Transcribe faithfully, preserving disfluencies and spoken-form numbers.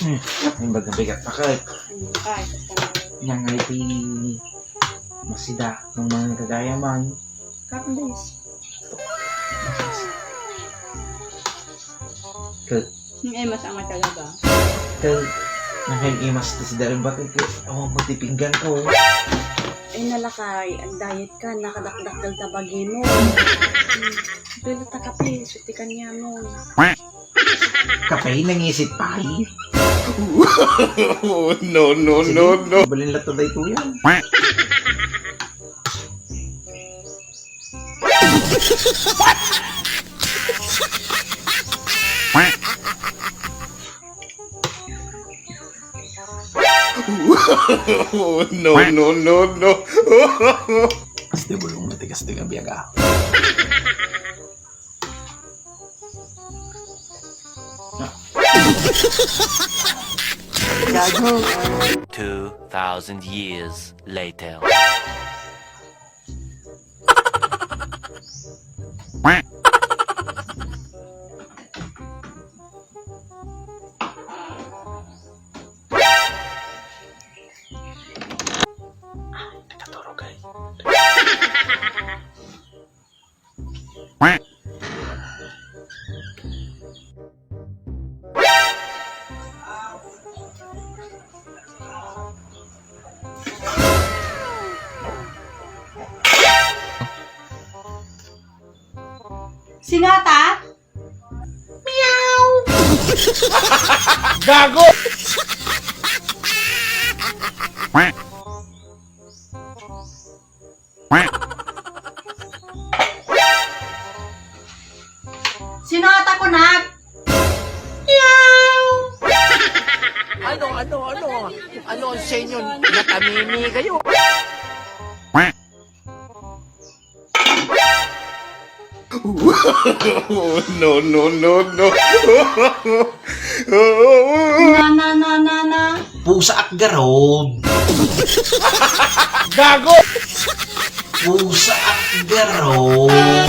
Ang baga bigat pa ka. Ay, nangay ti masida ng mga gagayaman. Kapag Kag, Yung emas ang talaga. Kag, nakain emas ti sida rin bato ko. Awan mo ti pinggan ko. Ay, nalakay, ang diet ka, nakadakdakdal ta bagi mo. Hmm. Pero ta kape, suti kanya mo. Kape, nangisit pa. No, no, no, no. Balin lang to, day, kuya. No, no, no, no. Asti bulong na tigas ti kabiag, ah. Gago. Two thousand years later. Sino ata? Meow! Gago! Sino ata kunak? Meow! Ano, ano, ano? Ano ang sa inyo? Natamimi kayo? No, no, no, no. Na, na, na, na, na. Pusa ak garod. Gago! Pusa ak garod.